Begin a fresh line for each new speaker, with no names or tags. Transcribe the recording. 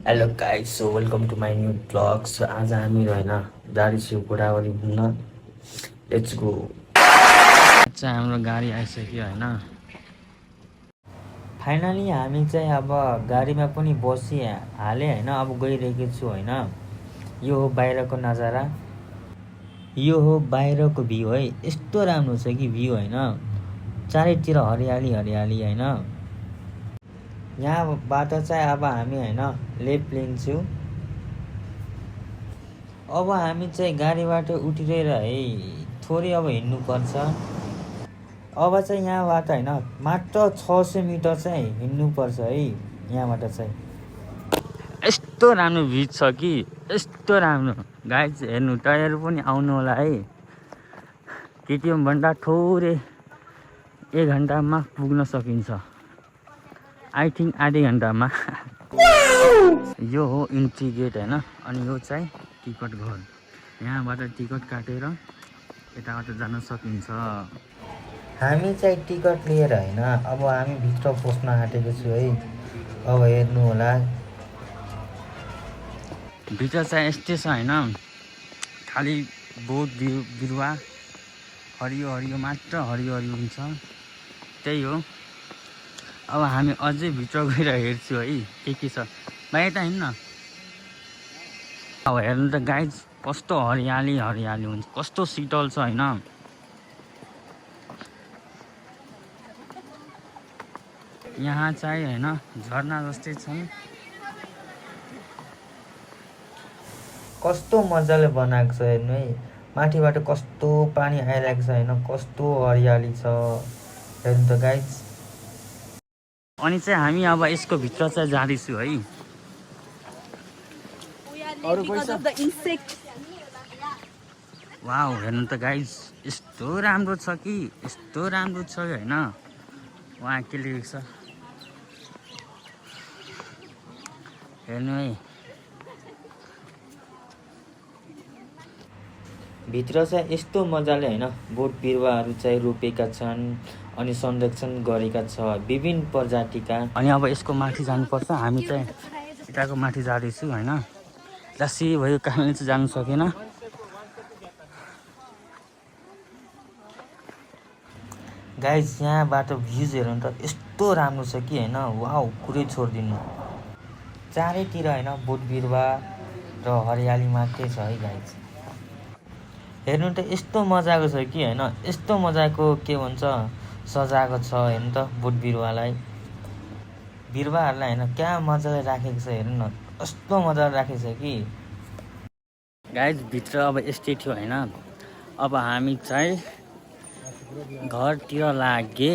Hello guys, so welcome to my new vlog. So आज हामीहरू होइन जाँदैछौँ गोदावरी घुम्न। Let's go. अच्छा, हाम्रो गाडी आइसक्यो होइन। फाइनली हामी चाहिँ अब गाडीमा पनि बसिहालेँ होइन। अब गइरहेको छु होइन। यो हो बाहिरको नजारा, यो हो बाहिरको भ्यू है। यस्तो राम्रो छ कि भ्यू होइन, चारैतिर हरियाली हरियाली होइन। यहाँबाट चाहिँ अब हामी होइन लेफ्ट लिन्छौँ। अब हामी चाहिँ गाडीबाट उठिरहेर है थोरै अब हिँड्नुपर्छ। अब चाहिँ यहाँबाट होइन मात्र 600 मिटर चाहिँ हिँड्नुपर्छ है। यहाँबाट चाहिँ यस्तो राम्रो भ्यू छ कि यस्तो राम्रो। गाइज हेर्नु, टायर पनि आउनु होला है। केटिएम भन्दा थोरै 1 घन्टामा पुग्न सकिन्छ, आई थिङ्क आधै घन्टामा। यो हो इन्ट्री गेट होइन। अनि यो चाहिँ टिकट घर। यहाँबाट टिकट काटेर यताबाट जान सकिन्छ। हामी चाहिँ टिकट लिएर होइन अब हामी भित्र पस्न आँटेको छु है। अब हेर्नु होला, भित्र चाहिँ यस्तै छ होइन। खालि बोट बिरुवा हरियो हरियो मात्र, हरियो हरियो हुन्छ, त्यही हो। अब हामी अझै भित्र गएर हेर्छु है के छ। बाहिर त हिँड्न। अब हेर्नु त गाइज, कस्तो हरियाली हरियाली हुन्छ, कस्तो शीतल छ होइन। यहाँ चाहिँ होइन झरना जस्तै छन्। कस्तो मजाले बनाएको छ हेर्नु है। माथिबाट कस्तो पानी आइरहेको छ होइन, कस्तो हरियाली छ हेर्नु त गाइज। अनि चाहिँ हामी अब यसको भित्र चाहिँ जाँदैछु है। वाउ, हेर्नु त गाइज, यस्तो राम्रो छ कि यस्तो राम्रो छ होइन। वहाँ के लेखेको छ हेर्नु है। भित्र चाहिँ यस्तो मजाले होइन बोट बिरुवाहरू चाहिँ रोपेका छन् अनि संरक्षण गरेका छ विभिन्न प्रजातिका। अनि अब यसको माथि जानुपर्छ। हामी चाहिँ यताको माथि जाँदैछु होइन। लासी भयो कारणले चाहिँ जानु सकेन। गाइज यहाँबाट भ्युज हेर्नु त यस्तो राम्रो छ कि होइन। वाउ, कुरै छोडिदिनु। चारैतिर होइन बोट बिरुवा र हरियाली मात्रै छ है गाइज। हेर्नु त यस्तो मजाको छ कि होइन, यस्तो मजाको के भन्छ सजाएको छ हेर्नु त बोट बिरुवाहरूलाई होइन क्या मजाले राखेको छ हेर्नु न, कस्तो मजाले राखेको छ कि। गाइज भित्र अब यस्तै थियो होइन। अब हामी चाहिँ घरतिर लागे।